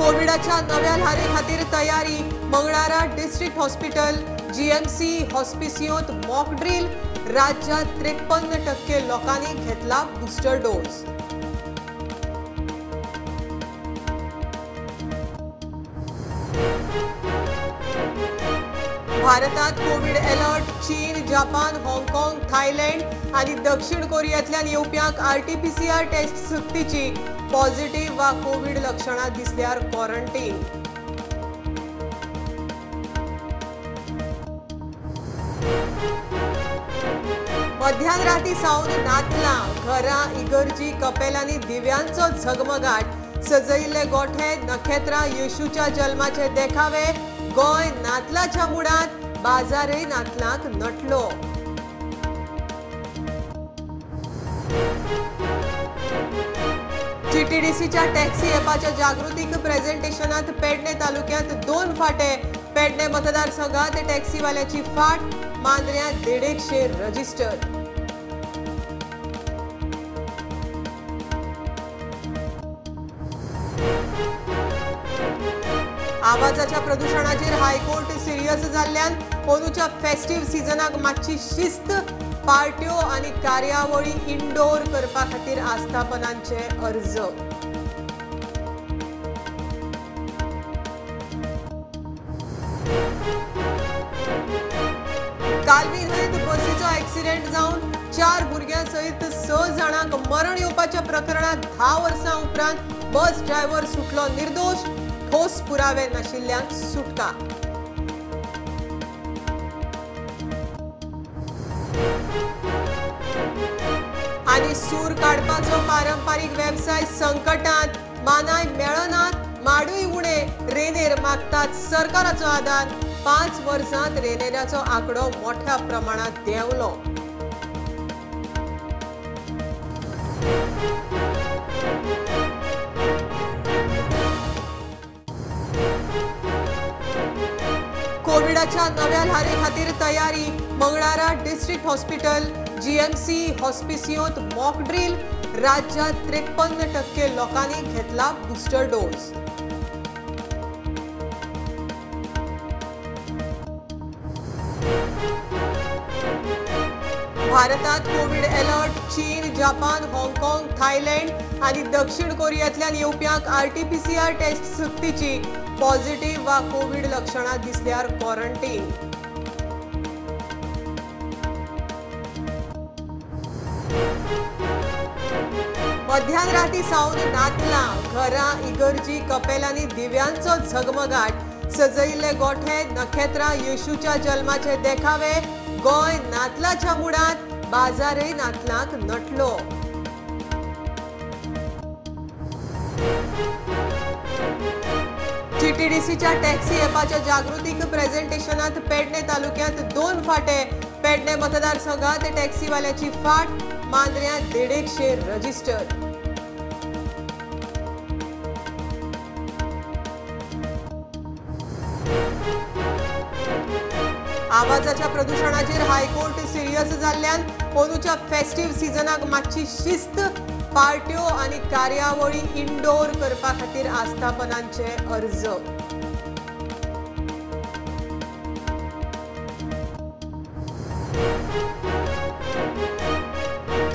कोविडाच्या नव्या ल्हारे खातीर तयारी. मंगळारा डिस्ट्रिक्ट हॉस्पिटल, जीएमसी, हॉस्पिसियोंत मॉक ड्रील. राज्यात 53% लोकांनी घेतला बुस्टर डोस. भारतात कोविड अलर्ट. चीन, जापान, हाँगकाँग, थायलंड आणि दक्षिण कोरियांतल्यान येवप्यांक आरटीपीसीआर टेस्ट सक्तीची. पॉझिटिव्ह वा कोविड लक्षणां दिसल्यार क्वॉरंटीन. मध्यानराती सावन नातलां, घरां, इगर्जी, कपेलांनी दिव्यांचो झगमगाट. सजयिल्ले गोठे, नखेत्रां, येशूच्या जल्माचे देखावे. गोंय नातलाच्या मुडांत, बाजारय नातलांक नटलो. जीटीडीसीच्या टॅक्सी ॲपाच्या जागृतीक प्रेझेंटेशनात पेडणे तालुक्यात 2 फाटे. पेडणे मतदारसंघात टॅक्सीवाल्याची फाट. मांद्र्यां 150 रजिस्टर. आवाजाच्या प्रदूषणाचेर हायकोर्ट सिरियस जाल्ल्यान अंदूच्या फेस्टिव्ह सिजनाक मातशी शिस्त. पार्ट्यो आनी कार्यावळी इंडोर करपा खातीर आस्थापनांचे अर्ज. कालवी न्हंयत बसीचो एक्सिडेंट जावन 4 भुरग्यां सयत 6 जाणांक मरण येवपाच्या प्रकरणांत 10 वर्सां उपरांत बस ड्रायव्हर सुटलो निर्दोश. ठोस पुरावे नाशिल्ल्यान सुटका. आनी सूर काडपाचो पारंपारीक वेवसाय संकटांत. मानाय मेळनात, माडूय उणे. रेनेर मागतात सरकाराचो आदार. 5 वर्सांत रेनेराचो आंकडो मोठ्या प्रमाणात देंवलो. कोविडाच्या नव्या ल्हारे खातीर तयारी. मंगळारा डिस्ट्रिक्ट हॉस्पिटल, जीएमसी, हॉस्पिसियोंत मॉक ड्रील. राज्यात 53% लोकांनी घेतला बुस्टर डोस. भारतात कोविड अलर्ट. चीन, जापान, हाँगकाँग, थायलंड आणि दक्षिण कोरियांतल्यान येवप्यांक आरटीपीसीआर टेस्ट सक्तीची. पॉझिटिव्ह वा कोविड लक्षणां दिसल्यार क्वॉरंटीन. मध्यानराती सावन नातलां, घरां, इगर्जी, कपेलांनी दिव्यांचो झगमगाट. सजयिल्ले गोठे, नखेत्रां, येशूच्या जल्माचे देखावे. गोंय नातलाच्या मुडांत, बाजारय नातलांक नटलो. जीटीडीसीच्या टॅक्सी ॲपाच्या जागृतीक प्रेझेंटेशनात पेडणे तालुक्यात 2 फाटे. पेडणे मतदारसंघात टॅक्सीवाल्याची फाट. मांद्र्यां 150 रजिस्टर. आवाजाच्या प्रदूषणाचेर हायकोर्ट सिरियस जाल्ल्यान अंदूच्या फेस्टिव्ह सिजनाक मातशी शिस्त. पार्ट्यो आनी कार्यावळी इंडोर करपा खातीर आस्थापनांचे अर्ज.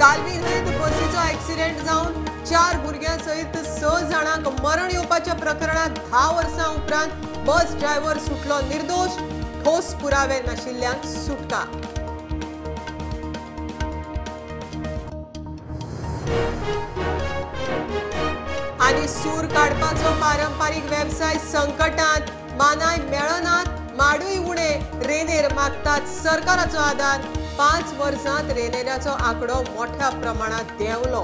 कालवी न्हंयत बसीचो एक्सिडेंट जावन 4 भुरग्यां सयत 6 जाणांक मरण येवपाच्या प्रकरणांत 10 वर्सां उपरांत बस ड्रायव्हर सुटलो निर्दोश. ठोस पुरावे नाशिल्ल्यान सुटका. आनी सूर काडपाचो पारंपारीक वेवसाय संकटांत. मानाय मेळनात, माडूय उणे. रेनेर मागतात सरकाराचो आदार. 5 वर्सांत रेनेराचो आंकडो मोठ्या प्रमाणात देंवलो.